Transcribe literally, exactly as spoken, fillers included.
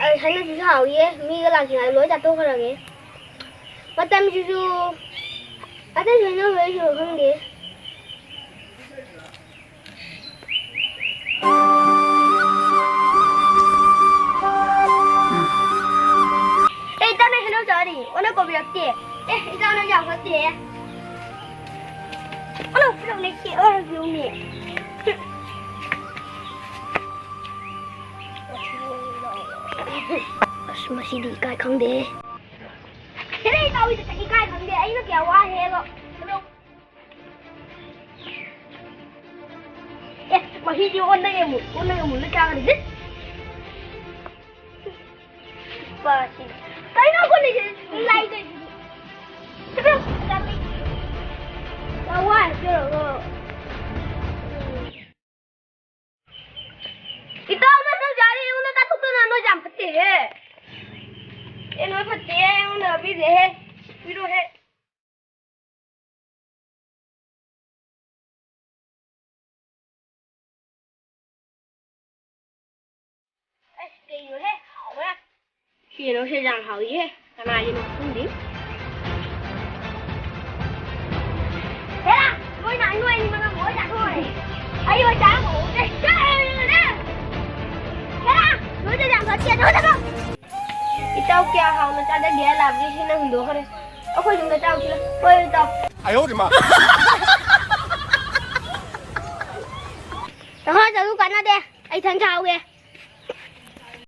ꯑꯩ ꯍꯩꯅꯧꯁꯤꯁꯨ ꯍꯥꯎꯏꯌꯦ, ꯃꯤꯒ ꯂꯥꯛꯇ꯭ꯔꯤꯉꯩꯗ ꯂꯣꯏ ꯆꯥꯊꯣꯛꯈ꯭ꯔꯒꯦ꯫ ꯃꯇꯝꯁꯤꯁꯨ ꯑꯇꯩ ꯂꯣꯏꯅ ꯂꯣꯏꯁꯨ ꯈꯪꯗꯦ꯫ ꯑꯦ, ꯏꯇꯥꯅ ꯍꯩꯅꯧ ꯆꯥꯔꯤ, ꯑꯣꯟꯅ ꯀꯣꯕꯤꯔꯛꯇꯦ꯫ ꯑꯦ, ꯏꯇꯥꯅ ꯌꯥꯝ ꯐꯠꯇꯦ꯫ ꯑꯣꯟꯅ ꯄꯤꯔꯛꯅꯦ, ꯁꯤ ꯑꯣꯟꯅ ꯄꯤꯔꯛꯅꯦ꯫ ꯑꯁ, ꯃꯁꯤꯗꯤ ꯏꯀꯥꯏ ꯈꯪꯗꯦ꯫ ꯍꯦꯔꯦ, ꯏꯇꯥꯎꯒꯤꯗꯤ ꯏꯀꯥꯏ ꯈꯪꯗꯦ, ꯑꯩꯅ ꯀꯌꯥ ꯋꯥ ꯍꯦꯛꯑꯒ꯫ ꯑꯦ, ꯃꯍꯤꯗꯤ ꯑꯣꯟꯅꯒꯦ ꯑꯃꯨꯛ, ꯑꯣꯟꯅꯒꯦ ꯑꯃꯨꯛ ꯂꯣꯏ ꯆꯥꯒꯅꯤ꯫ ꯁꯤ ꯅꯨꯄꯥꯁꯤ꯫ ꯀꯩꯅꯣ ꯑꯩꯈꯣꯏꯅ ꯁꯤ ꯂꯥꯏꯗꯣꯏꯁꯤꯗꯤ? ꯆꯠꯂꯣ, ꯆꯠꯂꯣ꯫ ꯌꯥꯝ ꯋꯥꯏ, ꯆꯠꯂꯣ꯫ ꯏꯇꯥꯎ, ꯅꯪ ꯆꯥꯔꯤ, ꯑꯩꯉꯣꯟꯗ ꯆꯥꯊꯣꯛꯇꯅ ꯅꯣꯏ ꯌꯥꯝ ꯐꯠꯇꯦꯍꯦ꯫ ꯑꯦ, ꯅꯣꯏ ꯐꯠꯇꯦ, ꯑꯩꯉꯣꯟꯗ ꯄꯤꯗꯦꯍꯦ꯫ ꯄꯤꯔꯣꯍꯦ꯫ ꯑꯁ, ꯀꯩꯅꯣꯍꯦ? ꯍꯥꯎꯕ꯭ꯔꯥ? ꯀꯩꯅꯣ, ꯁꯦ ꯌꯥꯝ ꯍꯥꯎꯏꯍꯦ꯫ ꯀꯅꯥꯒꯤꯅꯣ ꯈꯪꯗꯦ꯫ ꯍꯦꯔꯥ! ꯂꯣꯏꯅ ꯑꯩ ꯅꯣꯏ ꯑꯅꯤ ꯃꯅꯝ ꯂꯣꯏ ꯆꯥꯊꯣꯛꯑꯦ꯫ ꯑꯩ ꯑꯣꯏ ꯆꯥꯔꯝꯃꯣ꯫ ꯍꯦꯔꯥ! ꯂꯣꯏꯅ ꯌꯥꯝ ꯐꯠꯇꯦ꯫ ꯑꯗꯣ ꯆꯠꯂꯣ꯫ ꯏꯇꯥꯎ ꯀꯌꯥ ꯍꯥꯎꯅ ꯆꯥꯖꯒꯦ ꯂꯥꯛꯑꯦ, ꯁꯤꯅ ꯍꯨꯟꯗꯣꯛꯈ꯭ꯔꯦ꯫ ꯑꯩꯈꯣꯏ ꯌꯨꯝꯗ ꯆꯥꯎꯁꯤꯔ? ꯍꯣꯏ, ꯏꯇꯥꯎ꯫ ꯑꯌꯣ ꯃꯥ꯫ ꯆꯠꯂꯨ, ꯀꯥꯟꯅꯗꯦ꯫ ꯑꯩ ꯏꯊꯟ ꯆꯥꯍꯧꯒꯦ꯫